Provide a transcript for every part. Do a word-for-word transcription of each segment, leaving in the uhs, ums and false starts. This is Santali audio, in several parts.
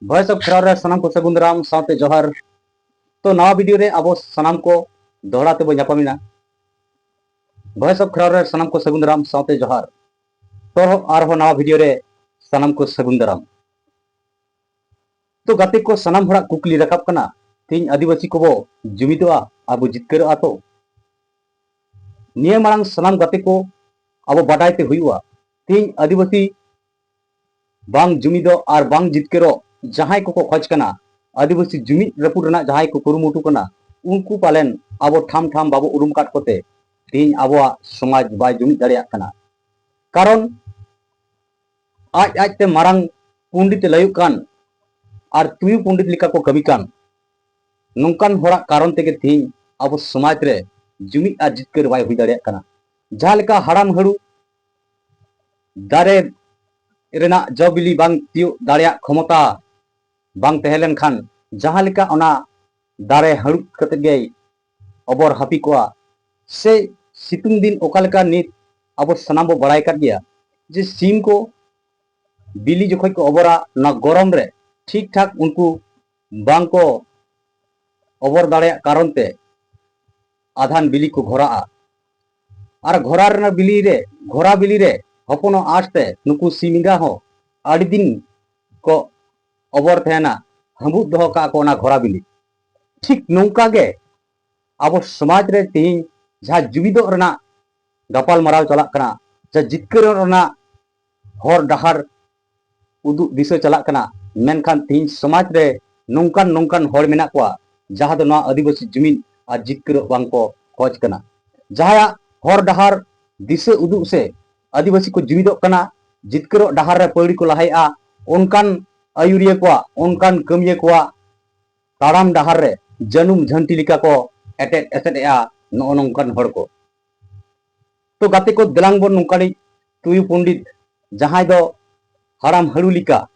Voice of ᱠᱷᱮᱨᱣᱟᱲ ᱨᱮ ᱥᱟᱱᱟᱢ ᱠᱚ ᱥᱟᱹᱜᱩᱱ ᱫᱟᱨᱟᱢ ᱥᱟᱶᱛᱮ ᱡᱚᱦᱟᱨ᱾ ᱛᱚ, ᱱᱟᱣᱟ ᱵᱷᱤᱰᱤᱭᱳ ᱨᱮ ᱟᱵᱚ ᱥᱟᱱᱟᱢ ᱠᱚ ᱫᱚᱦᱲᱟ ᱛᱮᱵᱚ ᱧᱟᱯᱟᱢᱮᱱᱟ᱾ Voice of ᱠᱷᱮᱨᱣᱟᱲ ᱨᱮ ᱥᱟᱱᱟᱢ ᱠᱚ ᱥᱟᱹᱜᱩᱱ ᱫᱟᱨᱟᱢ ᱥᱟᱶᱛᱮ ᱡᱚᱦᱟᱨ᱾ ᱛᱚ, ᱟᱨᱦᱚᱸ ᱱᱟᱣᱟ ᱵᱷᱤᱰᱤᱭᱳ ᱨᱮ ᱥᱟᱱᱟᱢ ᱠᱚ ᱥᱟᱹᱜᱩᱱ ᱫᱟᱨᱟᱢ᱾ ᱛᱚ, ᱜᱟᱛᱮ ᱠᱚ, ᱥᱟᱱᱟᱢ ᱦᱚᱲᱟᱜ ᱠᱩᱠᱞᱤ ᱨᱟᱠᱟᱵ ᱠᱟᱱᱟ, ᱛᱮᱦᱮᱧ ᱟᱹᱫᱤᱵᱟᱹᱥᱤ ᱠᱚᱵᱚ ᱡᱩᱢᱤᱫᱚᱜᱼᱟ ᱟᱨ ᱵᱚ ᱡᱤᱛᱠᱟᱹᱨᱚᱜᱼᱟ ᱛᱚ? ᱱᱤᱭᱟᱹ ᱢᱟᱲᱟᱝ ᱥᱟᱱᱟᱢ ᱜᱟᱛᱮ ᱠᱚ ᱟᱵᱚ ᱵᱟᱰᱟᱭ ᱛᱮ ᱦᱩᱭᱩᱜᱼᱟ, ᱛᱮᱦᱮᱧ ᱟᱹᱫᱤᱵᱟᱹᱥᱤ ᱵᱟᱝ ᱡᱩᱢᱤᱫᱚᱜ ᱟᱨ ᱵᱟᱝ ᱡᱤᱛᱠᱟᱹᱨᱚᱜ ᱡᱟᱦᱟᱸᱭ ᱠᱚᱠᱚ ᱠᱷᱚᱡᱽ ᱠᱟᱱᱟ, ᱟᱹᱫᱤᱵᱟᱹᱥᱤ ᱡᱩᱢᱤᱫ ᱨᱟᱹᱯᱩᱫ ᱨᱮᱱᱟᱜ ᱡᱟᱦᱟᱸᱭ ᱠᱚ ᱠᱩᱨᱩᱢᱩᱴᱩ ᱠᱟᱱᱟ, ᱩᱱᱠᱩ ᱯᱟᱞᱮᱱ ᱟᱵᱚ ᱴᱷᱟᱢ ᱴᱷᱟᱢ ᱵᱟᱵᱚ ᱩᱨᱩᱢ ᱟᱠᱟᱫ ᱠᱚᱛᱮ ᱛᱮᱦᱮᱧ ᱟᱵᱚᱣᱟᱜ ᱥᱚᱢᱟᱡᱽ ᱵᱟᱭ ᱡᱩᱢᱤᱫ ᱫᱟᱲᱮᱭᱟᱜ ᱠᱟᱱᱟ᱾ ᱠᱟᱨᱚᱱ ᱟᱡ ᱟᱡᱛᱮ ᱢᱟᱨᱟᱝ ᱯᱚᱱᱰᱤᱛ ᱮ ᱞᱟᱹᱭᱚᱜ ᱠᱟᱱ ᱟᱨ ᱛᱩᱭᱩ ᱯᱚᱱᱰᱤᱛ ᱞᱮᱠᱟ ᱠᱚ ᱠᱟᱹᱢᱤ ᱠᱟᱱ, ᱱᱚᱝᱠᱟᱱ ᱦᱚᱲᱟᱜ ᱠᱟᱨᱚᱱ ᱛᱮᱜᱮ ᱛᱮᱦᱮᱧ ᱟᱵᱚ ᱥᱚᱢᱟᱡᱽ ᱨᱮ ᱡᱩᱢᱤᱫ ᱟᱨ ᱡᱤᱛᱠᱟᱹᱨ ᱵᱟᱭ ᱦᱩᱭ ᱫᱟᱲᱮᱭᱟᱜ ᱠᱟᱱᱟ᱾ ᱡᱟᱦᱟᱸ ᱞᱮᱠᱟ ᱦᱟᱲᱟᱢ ᱦᱟᱹᱲᱩ ᱫᱟᱨᱮ ᱨᱮᱱᱟᱜ ᱡᱚ ᱵᱤᱞᱤ ᱵᱟᱝ ᱛᱤᱭᱳᱜ ᱫᱟᱲᱮᱭᱟᱜ ᱠᱷᱚᱢᱚᱛᱟ ᱵᱟᱝ ᱛᱟᱦᱮᱸ ᱞᱮᱱᱠᱷᱟᱱ ᱡᱟᱦᱟᱸ ᱞᱮᱠᱟ ᱚᱱᱟ ᱫᱟᱨᱮ ᱦᱟᱹᱲᱩᱵ ᱠᱟᱛᱮ ᱜᱮᱭ ᱚᱵᱚᱨ ᱦᱟᱹᱯᱤ ᱠᱚᱜᱼᱟ, ᱥᱮ ᱥᱤᱛᱩᱝ ᱫᱤᱱ ᱚᱠᱟ ᱞᱮᱠᱟ ᱱᱤᱛ ᱟᱵᱚ ᱥᱟᱱᱟᱢ ᱵᱚ ᱵᱟᱲᱟᱭ ᱠᱟᱫ ᱜᱮᱭᱟ ᱡᱮ ᱥᱤᱢ ᱠᱚ ᱵᱤᱞᱤ ᱡᱚᱠᱷᱚᱡ ᱠᱚ ᱚᱵᱚᱨᱟ, ᱚᱱᱟ ᱜᱚᱨᱚᱢ ᱨᱮ ᱴᱷᱤᱠ ᱴᱷᱟᱠ ᱩᱱᱠᱩ ᱵᱟᱝ ᱠᱚ ᱚᱵᱚᱨ ᱫᱟᱲᱮᱭᱟᱜ ᱠᱟᱨᱚᱱ ᱛᱮ ᱟᱫᱷᱟᱱ ᱵᱤᱞᱤ ᱠᱚ ᱜᱷᱚᱨᱟᱜᱼᱟ᱾ ᱟᱨ ᱜᱷᱚᱨᱟ ᱨᱮᱱᱟᱜ ᱵᱤᱞᱤ ᱨᱮ, ᱜᱷᱚᱨᱟ ᱵᱤᱞᱤ ᱨᱮ ᱦᱚᱯᱚᱱᱚᱜ ᱟᱸᱥ ᱛᱮ ᱱᱩᱠᱩ ᱥᱤᱢ ᱮᱸᱜᱟ ᱦᱚᱸ ᱟᱹᱰᱤ ᱫᱤᱱ ᱠᱚ ᱚᱵᱚᱨ ᱛᱟᱦᱮᱱᱟ, ᱦᱟᱺᱵᱩᱫ ᱫᱚᱦᱚ ᱠᱟᱜᱼᱟ ᱠᱚ ᱚᱱᱟ ᱜᱷᱚᱨᱟ ᱵᱤᱞᱤ᱾ ᱴᱷᱤᱠ ᱱᱚᱝᱠᱟ ᱜᱮ ᱟᱵᱚ ᱥᱚᱢᱟᱡᱽ ᱨᱮ ᱛᱮᱦᱮᱧ ᱡᱟᱦᱟᱸ ᱡᱩᱢᱤᱫᱚᱜ ᱨᱮᱱᱟᱜ ᱜᱟᱯᱟᱞ ᱢᱟᱨᱟᱣ ᱪᱟᱞᱟᱜ ᱠᱟᱱᱟ, ᱡᱟᱦᱟᱸ ᱡᱤᱛᱠᱟᱹᱨᱚᱜ ᱨᱮᱱᱟᱜ ᱦᱚᱨ ᱰᱟᱦᱟᱨ ᱩᱫᱩᱜ ᱫᱤᱥᱟᱹ ᱪᱟᱞᱟᱜ ᱠᱟᱱᱟ, ᱢᱮᱱᱠᱷᱟᱱ ᱛᱮᱦᱮᱧ ᱥᱚᱢᱟᱡᱽ ᱨᱮ ᱱᱚᱝᱠᱟᱱ ᱱᱚᱝᱠᱟᱱ ᱦᱚᱲ ᱢᱮᱱᱟᱜ ᱠᱚᱣᱟ ᱡᱟᱦᱟᱸ ᱫᱚ ᱱᱚᱣᱟ ᱟᱹᱫᱤᱵᱟᱹᱥᱤ ᱡᱩᱢᱤᱫ ᱟᱨ ᱡᱤᱛᱠᱟᱹᱨᱚᱜ ᱵᱟᱝ ᱠᱚ ᱠᱷᱚᱡᱽ ᱠᱟᱱᱟ᱾ ᱡᱟᱦᱟᱸᱭᱟᱜ ᱦᱚᱨ ᱰᱟᱦᱟᱨ ᱫᱤᱥᱟᱹ ᱩᱫᱩᱜ ᱥᱮ ᱟᱹᱫᱤᱵᱟᱹᱥᱤ ᱠᱚ ᱡᱩᱢᱤᱫᱚᱜ ᱠᱟᱱᱟ, ᱡᱤᱛᱠᱟᱹᱨᱚᱜ ᱰᱟᱦᱟᱨ ᱨᱮ ᱯᱟᱹᱣᱲᱤ ᱠᱚ ᱞᱟᱦᱟᱭᱮᱫᱼᱟ, ᱚᱱᱠᱟᱱ ᱟᱹᱭᱩᱨᱤᱭᱟᱹ ᱠᱚᱣᱟᱜ, ᱚᱱᱠᱟᱱ ᱠᱟᱹᱢᱤᱭᱟᱹ ᱠᱚᱣᱟᱜ ᱛᱟᱲᱟᱢ ᱰᱟᱦᱟᱨ ᱨᱮ ᱡᱟᱹᱱᱩᱢ ᱡᱷᱟᱹᱱᱴᱤ ᱞᱮᱠᱟ ᱠᱚ ᱮᱴᱮᱫ ᱮᱥᱮᱫ ᱮᱫᱼᱟ ᱱᱚᱜᱼᱚ ᱱᱚᱝᱠᱟᱱ ᱦᱚᱲ ᱠᱚ᱾ ᱛᱚ ᱜᱟᱛᱮ ᱠᱚ, ᱫᱮᱞᱟᱝ ᱵᱚᱱ ᱱᱚᱝᱠᱟᱱᱤᱡ ᱛᱩᱭᱩ ᱯᱚᱱᱰᱤᱛ, ᱡᱟᱦᱟᱸᱭ ᱫᱚ ᱦᱟᱲᱟᱢ ᱦᱟᱹᱲᱩ ᱞᱮᱠᱟ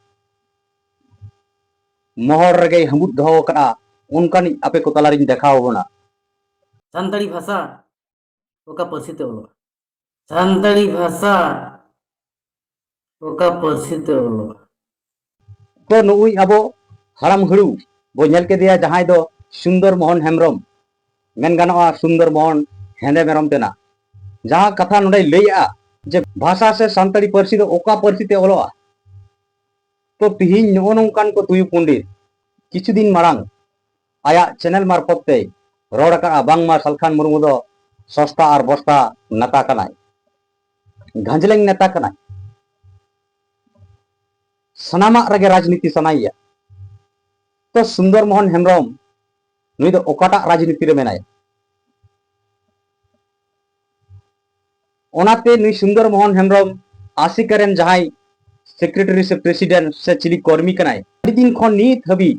ᱢᱚᱦᱚᱲ ᱨᱮᱜᱮᱭ ᱦᱟᱹᱢᱵᱩᱫ ᱫᱚᱦᱚ ᱟᱠᱟᱫᱼᱟ, ᱚᱱᱠᱟᱱᱤᱡ ᱟᱯᱮ ᱠᱚ ᱛᱟᱞᱟᱨᱤᱧ ᱫᱮᱠᱷᱟᱣ ᱟᱵᱚᱱᱟ᱾ ᱥᱟᱱᱛᱟᱲᱤ ᱵᱷᱟᱥᱟ ᱚᱠᱟ ᱯᱟᱹᱨᱥᱤ ᱛᱮ ᱚᱞᱚᱜᱼᱟ? ᱥᱟᱱᱛᱟᱲᱤ ᱵᱷᱟᱥᱟ ᱚᱠᱟ ᱯᱟᱹᱨᱥᱤ ᱛᱮ ᱚᱞᱚᱜᱼᱟ? ᱛᱚ ᱱᱩᱜᱼᱩᱭ ᱟᱵᱚ ᱦᱟᱲᱟᱢ ᱦᱟᱹᱲᱩ ᱵᱚ ᱧᱮᱞ ᱠᱮᱫᱮᱭᱟ, ᱡᱟᱦᱟᱸᱭ ᱫᱚ ᱥᱩᱱᱫᱚᱨ ᱢᱳᱦᱚᱱ ᱦᱮᱢᱵᱨᱚᱢ, ᱢᱮᱱ ᱜᱟᱱᱚᱜᱼᱟ ᱥᱩᱱᱫᱚᱨ ᱢᱳᱦᱚᱱ ᱦᱮᱸᱫᱮ ᱢᱮᱨᱚᱢ ᱛᱮᱱᱟᱜ ᱡᱟᱦᱟᱸ ᱠᱟᱛᱷᱟ ᱱᱚᱰᱮᱭ ᱞᱟᱹᱭᱮᱜᱼᱟ ᱡᱮ ᱵᱷᱟᱥᱟ ᱥᱮ ᱥᱟᱱᱛᱟᱲᱤ ᱯᱟᱹᱨᱥᱤ ᱫᱚ ᱚᱠᱟ ᱯᱟᱹᱨᱥᱤ ᱛᱮ ᱚᱞᱚᱜᱼᱟ᱾ ᱛᱚ ᱛᱤᱦᱤᱧ ᱱᱚᱜᱼᱚ ᱱᱚᱝᱠᱟᱱ ᱠᱚ ᱛᱩᱭᱩ ᱯᱚᱱᱰᱤᱛ ᱠᱤᱪᱷᱩ ᱫᱤᱱ ᱢᱟᱲᱟᱝ ᱟᱭᱟᱜ ᱪᱮᱱᱮᱞ ᱢᱟᱨᱯᱷᱚᱛ ᱛᱮᱭ ᱨᱚᱲ ᱟᱠᱟᱫᱼᱟ, ᱵᱟᱝᱢᱟ ᱥᱟᱞᱠᱷᱟᱱ ᱢᱩᱨᱢᱩ ᱫᱚ ᱥᱚᱥᱛᱟ ᱟᱨ ᱵᱚᱥᱛᱟ ᱱᱮᱛᱟ ᱠᱟᱱᱟᱭ, ᱜᱷᱟᱸᱡᱽᱞᱮᱝ ᱱᱮᱛᱟ ᱠᱟᱱᱟᱭ, ᱥᱟᱱᱟᱢᱟᱜ ᱨᱮᱜᱮ ᱨᱟᱡᱽᱱᱤᱛᱤ ᱥᱟᱱᱟᱭᱮᱭᱟ᱾ ᱛᱚ ᱥᱩᱱᱫᱚᱨ ᱢᱳᱦᱚᱱ ᱦᱮᱢᱵᱨᱚᱢ ᱱᱩᱭ ᱫᱚ ᱚᱠᱟᱴᱟᱜ ᱨᱟᱡᱽᱱᱤᱛᱤ ᱨᱮ ᱢᱮᱱᱟᱭᱟ? ᱚᱱᱟᱛᱮ ᱱᱩᱭ ᱥᱩᱱᱫᱚᱨ ᱢᱳᱦᱚᱱ ᱦᱮᱢᱵᱨᱚᱢ ᱟᱥᱮᱠᱟ ᱨᱮᱱ ᱡᱟᱦᱟᱸᱭ ᱥᱮᱠᱨᱮᱴᱟᱨᱤ ᱥᱮ ᱯᱨᱮᱥᱤᱰᱮᱱᱴ ᱥᱮ ᱪᱤᱞᱤ ᱠᱚᱨᱢᱤ ᱠᱟᱱᱟᱭ, ᱟᱹᱰᱤ ᱫᱤᱱ ᱠᱷᱚᱱ ᱱᱤᱛ ᱦᱟᱹᱵᱤᱡ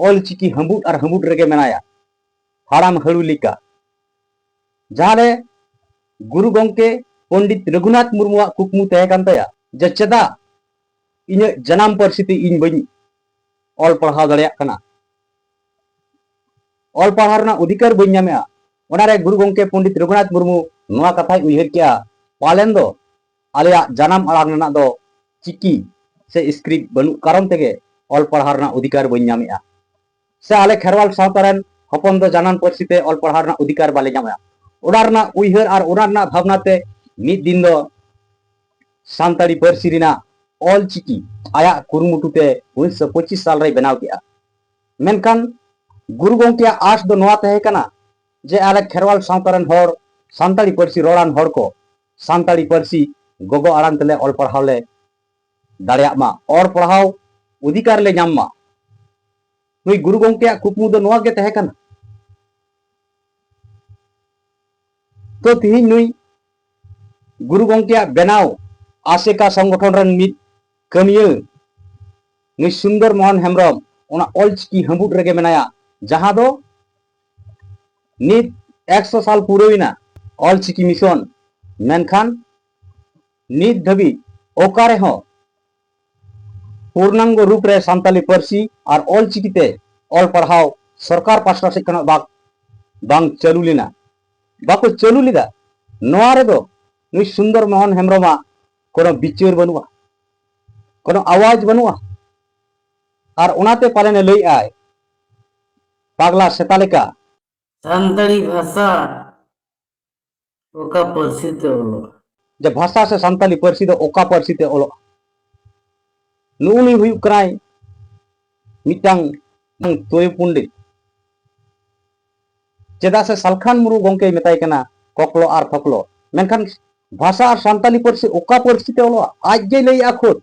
ᱚᱞ ᱪᱤᱠᱤ ᱦᱟᱹᱵᱩᱫ ᱟᱨ ᱦᱟᱹᱵᱩᱫ ᱨᱮᱜᱮ ᱢᱮᱱᱟᱭᱟ᱾ ᱦᱟᱲᱟᱢ ᱦᱟᱹᱲᱩ ᱞᱮᱠᱟ᱾ ᱡᱟᱦᱟᱸᱨᱮ ᱜᱩᱨᱩ ᱜᱚᱢᱠᱮ ᱯᱚᱱᱰᱤᱛ ᱨᱚᱜᱷᱩᱱᱟᱛᱷ ᱢᱩᱨᱢᱩᱣᱟᱜ ᱠᱩᱠᱢᱩ ᱛᱟᱦᱮᱸ ᱠᱟᱱ ᱛᱟᱭᱟ ᱡᱮ ᱪᱮᱫᱟᱜ ᱤᱧᱟᱹᱜ ᱡᱟᱱᱟᱢ ᱯᱟᱹᱨᱥᱤ ᱛᱮ ᱤᱧ ᱵᱟᱹᱧ ᱚᱞ ᱯᱟᱲᱦᱟᱣ ᱫᱟᱲᱮᱭᱟᱜ ᱠᱟᱱᱟ, ᱚᱞ ᱯᱟᱲᱦᱟᱣ ᱨᱮᱱᱟᱜ ᱚᱫᱷᱤᱠᱟᱨ ᱵᱟᱹᱧ ᱧᱟᱢᱮᱜᱼᱟ᱾ ᱚᱱᱟᱨᱮ ᱜᱩᱨᱩ ᱜᱚᱢᱠᱮ ᱯᱚᱱᱰᱤᱛ ᱨᱚᱜᱷᱩᱱᱟᱛᱷ ᱢᱩᱨᱢᱩ ᱱᱚᱣᱟ ᱠᱟᱛᱷᱟᱭ ᱩᱭᱦᱟᱹᱨ ᱠᱮᱜᱼᱟ, ᱯᱟᱞᱮᱱ ᱫᱚ ᱟᱞᱮᱭᱟᱜ ᱡᱟᱱᱟᱢ ᱟᱲᱟᱝ ᱨᱮᱱᱟᱜ ᱫᱚ ᱪᱤᱠᱤ ᱥᱮ ᱥᱠᱨᱤᱯᱴ ᱵᱟᱹᱱᱩᱜ ᱠᱟᱨᱚᱱ ᱛᱮᱜᱮ ᱚᱞ ᱯᱟᱲᱦᱟᱣ ᱨᱮᱱᱟᱜ ᱚᱫᱷᱤᱠᱟᱨ ᱵᱟᱹᱧ ᱧᱟᱢᱮᱜᱼᱟ, ᱥᱮ ᱟᱞᱮ ᱠᱷᱮᱨᱣᱟᱞ ᱥᱟᱶᱛᱟ ᱨᱮᱱ ᱦᱚᱯᱚᱱ ᱫᱚ ᱡᱟᱱᱟᱢ ᱯᱟᱹᱨᱥᱤ ᱛᱮ ᱚᱞ ᱯᱟᱲᱦᱟᱣ ᱨᱮᱱᱟᱜ ᱚᱫᱷᱤᱠᱟᱨ ᱵᱟᱞᱮ ᱧᱟᱢᱮᱜᱼᱟ᱾ ᱚᱱᱟ ᱨᱮᱱᱟᱜ ᱩᱭᱦᱟᱹᱨ ᱟᱨ ᱚᱱᱟ ᱨᱮᱱᱟᱜ ᱵᱷᱟᱵᱽᱱᱟ ᱛᱮ ᱢᱤᱫ ᱫᱤᱱ ᱫᱚ ᱥᱟᱱᱛᱟᱲᱤ ᱯᱟᱹᱨᱥᱤ ᱨᱮᱱᱟᱜ ᱚᱞ ᱪᱤᱠᱤ ᱟᱭᱟᱜ ᱠᱩᱨᱩᱢᱩᱴᱩ ᱛᱮ ᱩᱱᱤᱥᱥᱚ ᱯᱚᱸᱪᱤᱥ ᱥᱟᱞ ᱨᱮᱭ ᱵᱮᱱᱟᱣ ᱠᱮᱜᱼᱟ᱾ ᱢᱮᱱᱠᱷᱟᱱ ᱜᱩᱨᱩ ᱜᱚᱢᱠᱮᱭᱟᱜ ᱟᱸᱥ ᱫᱚ ᱱᱚᱣᱟ ᱛᱟᱦᱮᱸ ᱠᱟᱱᱟ ᱡᱮ ᱟᱞᱮ ᱠᱷᱮᱨᱣᱟᱞ ᱥᱟᱶᱛᱟ ᱨᱮᱱ ᱦᱚᱲ, ᱥᱟᱱᱛᱟᱲᱤ ᱯᱟᱹᱨᱥᱤ ᱨᱚᱲᱟᱱ ᱦᱚᱲ ᱠᱚ ᱥᱟᱱᱛᱟᱲᱤ ᱯᱟᱹᱨᱥᱤ ᱜᱚᱜᱚ ᱟᱲᱟᱝ ᱛᱮᱞᱮ ᱚᱞ ᱯᱟᱲᱦᱟᱣ ᱞᱮ ᱫᱟᱲᱮᱭᱟᱜ ᱢᱟ, ᱚᱞ ᱯᱟᱲᱦᱟᱣ ᱚᱫᱷᱤᱠᱟᱨ ᱞᱮ ᱧᱟᱢ ᱢᱟ᱾ ᱱᱩᱭ ᱜᱩᱨᱩ ᱜᱚᱢᱠᱮᱭᱟᱜ ᱠᱩᱠᱢᱩ ᱫᱚ ᱱᱚᱣᱟ ᱜᱮ ᱛᱟᱦᱮᱸ ᱠᱟᱱᱟ᱾ ᱛᱚ ᱛᱤᱦᱤᱧ ᱱᱩᱭ ᱜᱩᱨᱩ ᱜᱚᱢᱠᱮᱭᱟᱜ ᱵᱮᱱᱟᱣ ᱟᱥᱮᱠᱟ ᱥᱚᱝᱜᱚᱴᱷᱚᱱ ᱨᱮᱱ ᱢᱤᱫ ᱠᱟᱹᱢᱤᱭᱟᱹ ᱱᱩᱭ ᱥᱩᱱᱫᱚᱨ ᱢᱳᱦᱚᱱ ᱦᱮᱢᱵᱨᱚᱢ ᱚᱱᱟ ᱚᱞᱪᱤᱠᱤ ᱦᱟᱹᱵᱩᱫ ᱨᱮᱜᱮ ᱢᱮᱱᱟᱭᱟ, ᱡᱟᱦᱟᱸ ᱫᱚ ᱱᱤᱛ ᱮᱠᱥᱚ ᱥᱟᱞ ᱯᱩᱨᱟᱹᱣᱮᱱᱟ ᱚᱞᱪᱤᱠᱤ ᱢᱤᱥᱚᱱ, ᱢᱮᱱᱠᱷᱟᱱ ᱱᱤᱛ ᱫᱷᱟᱹᱵᱤᱡ ᱚᱠᱟ ᱨᱮᱦᱚᱸ ᱯᱩᱨᱱᱟᱝᱜᱚ ᱨᱩᱯ ᱨᱮ ᱥᱟᱱᱛᱟᱞᱤ ᱯᱟᱹᱨᱥᱤ ᱟᱨ ᱚᱞᱪᱤᱠᱤ ᱛᱮ ᱚᱞ ᱯᱟᱲᱦᱟᱣ ᱥᱚᱨᱠᱟᱨ ᱯᱟᱥᱴᱟ ᱥᱮᱫ ᱠᱷᱚᱱᱟᱜ ᱵᱟᱝ, ᱵᱟᱝ ᱪᱟᱹᱞᱩ ᱞᱮᱱᱟ, ᱵᱟᱠᱚ ᱪᱟᱹᱞᱩ ᱞᱮᱫᱟ᱾ ᱱᱚᱣᱟ ᱨᱮᱫᱚ ᱱᱩᱭ ᱥᱩᱱᱫᱚᱨ ᱢᱳᱦᱚᱱ ᱦᱮᱢᱵᱨᱚᱢᱟᱜ ᱠᱳᱱᱳ ᱵᱤᱪᱟᱹᱨ ᱵᱟᱹᱱᱩᱜᱼᱟ, ᱠᱳᱱᱳ ᱟᱣᱟᱡᱽ ᱵᱟᱹᱱᱩᱜᱼᱟ᱾ ᱟᱨ ᱚᱱᱟᱛᱮ ᱯᱟᱞᱮᱱ ᱮ ᱞᱟᱹᱭᱮᱫ ᱟᱭ ᱯᱟᱜᱽᱞᱟ ᱥᱮᱛᱟ ᱞᱮᱠᱟ, ᱥᱟᱱᱛᱟᱲᱤ ᱵᱷᱟᱥᱟ ᱚᱠᱟ ᱯᱟᱹᱨᱥᱤ ᱛᱮ ᱚᱞᱚᱜᱼᱟ? ᱡᱮ ᱵᱷᱟᱥᱟ ᱥᱮ ᱥᱟᱱᱛᱟᱲᱤ ᱯᱟᱹᱨᱥᱤ ᱫᱚ ᱚᱠᱟ ᱯᱟᱹᱨᱥᱤ ᱛᱮ ᱚᱞᱚᱜᱼᱟ? ᱱᱩᱜᱼᱩ ᱱᱩᱭ ᱦᱩᱭᱩᱜ ᱠᱟᱱᱟᱭ ᱢᱤᱫᱴᱟᱝ ᱛᱚᱭᱚ ᱯᱚᱱᱰᱤᱛ᱾ ᱪᱮᱫᱟᱜ ᱥᱮ ᱥᱟᱞᱠᱷᱟᱱ ᱢᱩᱨᱢᱩ ᱜᱚᱢᱠᱮᱭ ᱢᱮᱛᱟᱭ ᱠᱟᱱᱟ ᱠᱚᱠᱞᱚ ᱟᱨ ᱯᱷᱚᱠᱞᱚ, ᱢᱮᱱᱠᱷᱟᱱ ᱵᱷᱟᱥᱟ ᱟᱨ ᱥᱟᱱᱛᱟᱲᱤ ᱯᱟᱹᱨᱥᱤ ᱚᱠᱟ ᱯᱟᱹᱨᱥᱤ ᱛᱮ ᱚᱞᱚᱜᱼᱟ? ᱟᱡ ᱜᱮᱭ ᱞᱟᱹᱭᱮᱜᱼᱟ ᱠᱷᱩᱫ᱾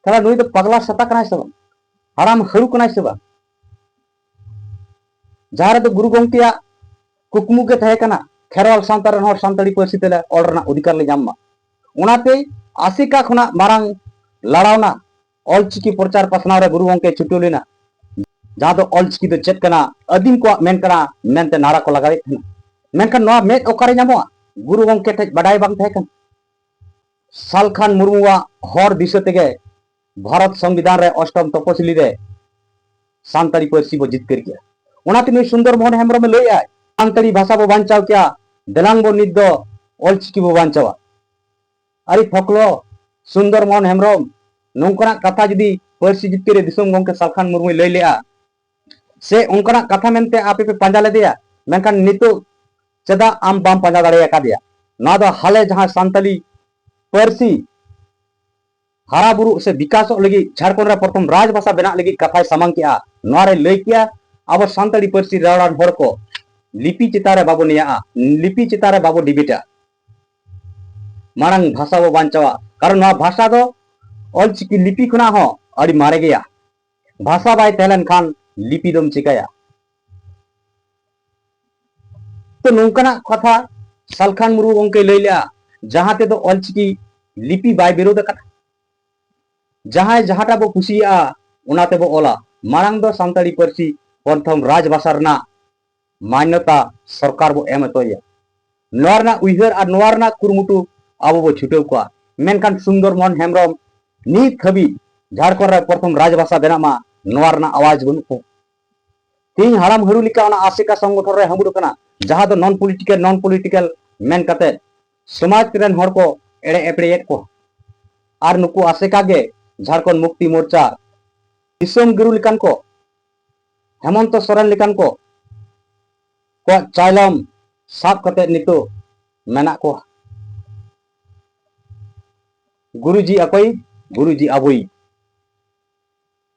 ᱛᱟᱦᱞᱮ ᱱᱩᱭ ᱫᱚ ᱯᱟᱜᱽᱞᱟ ᱥᱮᱛᱟ ᱠᱟᱱᱟᱭ ᱥᱮ ᱵᱟᱝ? ᱦᱟᱲᱟᱢ ᱦᱟᱹᱲᱩ ᱠᱟᱱᱟᱭ ᱥᱮ ᱵᱟᱝ? ᱡᱟᱦᱟᱸ ᱨᱮᱫᱚ ᱜᱩᱨᱩ ᱜᱚᱢᱠᱮᱭᱟᱜ ᱠᱩᱠᱢᱩ ᱜᱮ ᱛᱟᱦᱮᱸ ᱠᱟᱱᱟ, ᱠᱷᱮᱨᱣᱟᱞ ᱥᱟᱶᱛᱟ ᱨᱮᱱ ᱦᱚᱲ ᱥᱟᱱᱛᱟᱲᱤ ᱯᱟᱹᱨᱥᱤ ᱛᱮᱞᱮ ᱚᱞ ᱨᱮᱱᱟᱜ ᱚᱫᱷᱤᱠᱟᱨ ᱞᱮ ᱧᱟᱢ ᱢᱟ᱾ ᱚᱱᱟᱛᱮ ᱟᱥᱮᱠᱟ ᱠᱷᱚᱱᱟᱜ ᱢᱟᱨᱟᱝ ᱞᱟᱲᱟᱣᱱᱟ ᱚᱞᱪᱤᱠᱤ ᱯᱨᱚᱪᱟᱨ ᱯᱟᱥᱱᱟᱣ ᱨᱮ ᱜᱩᱨᱩ ᱜᱚᱢᱠᱮ ᱪᱷᱩᱴᱟᱹᱣ ᱞᱮᱱᱟ, ᱡᱟᱦᱟᱸ ᱫᱚ ᱚᱞᱪᱤᱠᱤ ᱫᱚ ᱪᱮᱫ ᱠᱟᱱᱟ, ᱟᱹᱫᱤᱢ ᱠᱚᱣᱟᱜ ᱢᱮᱱ ᱠᱟᱱᱟ ᱢᱮᱱᱛᱮ ᱱᱟᱨᱟ ᱠᱚ ᱞᱟᱜᱟᱣᱮᱫ ᱛᱟᱦᱮᱱᱟ᱾ ᱢᱮᱱᱠᱷᱟᱱ ᱱᱚᱣᱟ ᱢᱮᱫ ᱚᱠᱟᱨᱮ ᱧᱟᱢᱚᱜᱼᱟ? ᱜᱩᱨᱩ ᱜᱚᱢᱠᱮ ᱴᱷᱮᱡ ᱵᱟᱰᱟᱭ ᱵᱟᱝ ᱛᱟᱦᱮᱸ ᱠᱟᱱᱟ᱾ ᱥᱟᱞᱠᱷᱟᱱ ᱢᱩᱨᱢᱩᱣᱟᱜ ᱦᱚᱨ ᱫᱤᱥᱟᱹ ᱛᱮᱜᱮ ᱵᱷᱟᱨᱚᱛ ᱥᱚᱝᱵᱤᱫᱷᱟᱱ ᱨᱮ ᱚᱥᱴᱚᱢ ᱛᱚᱯᱚᱥᱤᱞᱤ ᱨᱮ ᱥᱟᱱᱛᱟᱲᱤ ᱯᱟᱹᱨᱥᱤ ᱵᱚ ᱡᱤᱛᱠᱟᱹᱨ ᱠᱮᱜᱼᱟ᱾ ᱚᱱᱟᱛᱮ ᱱᱩᱭ ᱥᱩᱱᱫᱚᱨ ᱢᱳᱦᱚᱱ ᱦᱮᱢᱵᱨᱚᱢᱮ ᱞᱟᱹᱭᱮᱜᱼᱟ, ᱥᱟᱱᱛᱟᱲᱤ ᱵᱷᱟᱥᱟ ᱵᱚ ᱵᱟᱧᱪᱟᱣ ᱠᱮᱜᱼᱟ, ᱫᱮᱞᱟᱝ ᱵᱚ ᱱᱤᱛ ᱫᱚ ᱚᱞᱪᱤᱠᱤ ᱵᱚ ᱵᱟᱧᱪᱟᱣᱟ᱾ ᱟᱨᱮ ᱯᱷᱚᱠᱞᱚ, ᱥᱩᱱᱫᱚᱨ ᱢᱳᱦᱚᱱ ᱦᱮᱢᱵᱨᱚᱢ, ᱱᱚᱝᱠᱟᱱᱟᱜ ᱠᱟᱛᱷᱟ ᱡᱩᱫᱤ ᱯᱟᱹᱨᱥᱤ ᱡᱤᱛᱠᱟᱹᱨ ᱨᱮ ᱫᱤᱥᱚᱢ ᱜᱚᱢᱠᱮ ᱥᱟᱞᱠᱷᱟᱱ ᱢᱩᱨᱢᱩᱭ ᱞᱟᱹᱭ ᱞᱮᱜᱼᱟ, ᱥᱮ ᱚᱱᱠᱟᱱᱟᱜ ᱠᱟᱛᱷᱟ ᱢᱮᱱᱛᱮ ᱟᱯᱮ ᱯᱮ ᱯᱟᱸᱡᱟ ᱞᱮᱫᱮᱭᱟ, ᱢᱮᱱᱠᱷᱟᱱ ᱱᱤᱛᱚᱜ ᱪᱮᱫᱟᱜ ᱟᱢ ᱵᱟᱢ ᱯᱟᱸᱡᱟ ᱫᱟᱲᱮ ᱟᱠᱟᱫᱮᱭᱟ? ᱱᱚᱣᱟ ᱫᱚ ᱦᱟᱞᱮ ᱡᱟᱦᱟᱸ ᱥᱟᱱᱛᱟᱲᱤ ᱯᱟᱹᱨᱥᱤ ᱦᱟᱨᱟ ᱵᱩᱨᱩᱜ ᱥᱮ ᱵᱤᱠᱟᱥᱚᱜ ᱞᱟᱹᱜᱤᱫ, ᱡᱷᱟᱲᱠᱷᱚᱸᱰ ᱨᱮ ᱯᱨᱚᱛᱷᱚᱢ ᱨᱟᱡᱽᱵᱷᱟᱥᱟ ᱵᱮᱱᱟᱜ ᱞᱟᱹᱜᱤᱫ ᱠᱟᱛᱷᱟᱭ ᱥᱟᱢᱟᱝ ᱠᱮᱜᱼᱟ, ᱱᱚᱣᱟ ᱨᱮ ᱞᱟᱹᱭ ᱠᱮᱜᱼᱟ, ᱟᱵᱚ ᱥᱟᱱᱛᱟᱲᱤ ᱯᱟᱹᱨᱥᱤ ᱨᱚᱲᱟᱱ ᱦᱚᱲ ᱠᱚ ᱞᱤᱯᱤ ᱪᱮᱛᱟᱱ ᱨᱮ ᱵᱟᱵᱚ ᱱᱮᱭᱟᱜᱼᱟ, ᱞᱤᱯᱤ ᱪᱮᱛᱟᱱ ᱨᱮ ᱵᱟᱵᱚ ᱰᱤᱵᱮᱴᱟ᱾ ᱢᱟᱲᱟᱝ ᱵᱷᱟᱥᱟ ᱵᱚ ᱵᱟᱧᱪᱟᱣᱟ, ᱠᱟᱨᱚᱱ ᱱᱚᱣᱟ ᱵᱷᱟᱥᱟ ᱫᱚ ᱚᱞᱪᱤᱠᱤ ᱞᱤᱯᱤ ᱠᱷᱚᱱᱟᱜ ᱦᱚᱸ ᱟᱹᱰᱤ ᱢᱟᱨᱮ ᱜᱮᱭᱟ᱾ ᱵᱷᱟᱥᱟ ᱵᱟᱭ ᱛᱟᱦᱮᱸ ᱞᱮᱱᱠᱷᱟᱱ ᱞᱤᱯᱤ ᱫᱚᱢ ᱪᱤᱠᱟᱹᱭᱟ? ᱛᱚ ᱱᱚᱝᱠᱟᱱᱟᱜ ᱠᱟᱛᱷᱟ ᱥᱟᱞᱠᱷᱟᱱ ᱢᱩᱨᱢᱩ ᱜᱚᱢᱠᱮᱭ ᱞᱟᱹᱭ ᱞᱮᱜᱼᱟ, ᱡᱟᱦᱟᱸ ᱛᱮᱫᱚ ᱚᱞᱪᱤᱠᱤ ᱞᱤᱯᱤ ᱵᱟᱭ ᱵᱤᱨᱳᱫ ᱟᱠᱟᱫᱟ᱾ ᱡᱟᱦᱟᱸᱭ ᱡᱟᱦᱟᱸᱴᱟᱜ ᱵᱚ ᱠᱩᱥᱤᱭᱟᱜᱼᱟ, ᱚᱱᱟ ᱛᱮᱵᱚ ᱚᱞᱟ᱾ ᱢᱟᱲᱟᱝ ᱫᱚ ᱥᱟᱱᱛᱟᱲᱤ ᱯᱟᱹᱨᱥᱤ ᱯᱨᱚᱛᱷᱚᱢ ᱨᱟᱡᱽ ᱵᱷᱟᱥᱟ ᱨᱮᱱᱟᱜ ᱢᱟᱱᱱᱚᱛᱟ ᱥᱚᱨᱠᱟᱨ ᱵᱚ ᱮᱢ ᱦᱚᱪᱚᱭᱟ᱾ ᱱᱚᱣᱟ ᱨᱮᱱᱟᱜ ᱩᱭᱦᱟᱹᱨ ᱟᱨ ᱱᱚᱣᱟ ᱨᱮᱱᱟᱜ ᱠᱩᱨᱩᱢᱩᱴᱩ ᱟᱵᱚ ᱵᱚ ᱪᱷᱩᱴᱟᱹᱣ ᱠᱚᱣᱟ᱾ ᱢᱮᱱᱠᱷᱟᱱ ᱥᱩᱱᱫᱚᱨ ᱢᱳᱦᱚᱱ ᱦᱮᱢᱵᱨᱚᱢ ᱱᱤᱛ ᱦᱟᱹᱵᱤᱡ ᱡᱷᱟᱲᱠᱷᱚᱸᱰ ᱨᱮ ᱯᱨᱚᱛᱷᱚᱢ ᱨᱟᱡᱽ ᱵᱷᱟᱥᱟ ᱵᱮᱱᱟᱜ ᱢᱟ, ᱱᱚᱣᱟ ᱨᱮᱱᱟᱜ ᱟᱣᱟᱡᱽ ᱵᱟᱹᱱᱩᱜ ᱛᱟᱭᱟ᱾ ᱛᱮᱦᱮᱧ ᱦᱟᱲᱟᱢ ᱦᱟᱹᱲᱩ ᱞᱮᱠᱟ ᱚᱱᱟ ᱟᱥᱮᱠᱟ ᱥᱚᱝᱜᱚᱴᱷᱚᱱ ᱨᱮ ᱦᱟᱹᱢᱵᱩᱲ ᱠᱟᱱᱟ, ᱡᱟᱦᱟᱸ ᱫᱚ ᱱᱚᱱ ᱯᱚᱞᱤᱴᱤᱠᱟᱞ, ᱱᱚᱱ ᱯᱚᱞᱤᱴᱤᱠᱟᱞ ᱢᱮᱱ ᱠᱟᱛᱮ ᱥᱚᱢᱟᱡᱽ ᱨᱮᱱ ᱦᱚᱲ ᱠᱚ ᱮᱲᱮ ᱮᱯᱲᱮᱭᱮᱫ ᱠᱚᱣᱟ᱾ ᱟᱨ ᱱᱩᱠᱩ ᱟᱥᱮᱠᱟ ᱜᱮ ᱡᱷᱟᱲᱠᱷᱚᱸᱰ ᱢᱩᱠᱛᱤ ᱢᱳᱨᱪᱟ ᱫᱤᱥᱚᱢ ᱜᱩᱨᱩ ᱞᱮᱠᱟᱱ ᱠᱚ, ᱦᱮᱢᱚᱱᱛᱚ ᱥᱚᱨᱮᱱ ᱞᱮᱠᱟᱱ ᱠᱚ, ᱠᱚᱣᱟᱜ ᱪᱟᱭᱞᱚᱢ ᱥᱟᱵ ᱠᱟᱛᱮ ᱱᱤᱛᱚᱜ ᱢᱮᱱᱟᱜ ᱠᱚᱣᱟ᱾ ᱜᱩᱨᱩᱡᱤ ᱟᱠᱚᱭᱤᱡ, ᱜᱩᱨᱩᱡᱤ ᱟᱵᱚᱭᱤᱡ,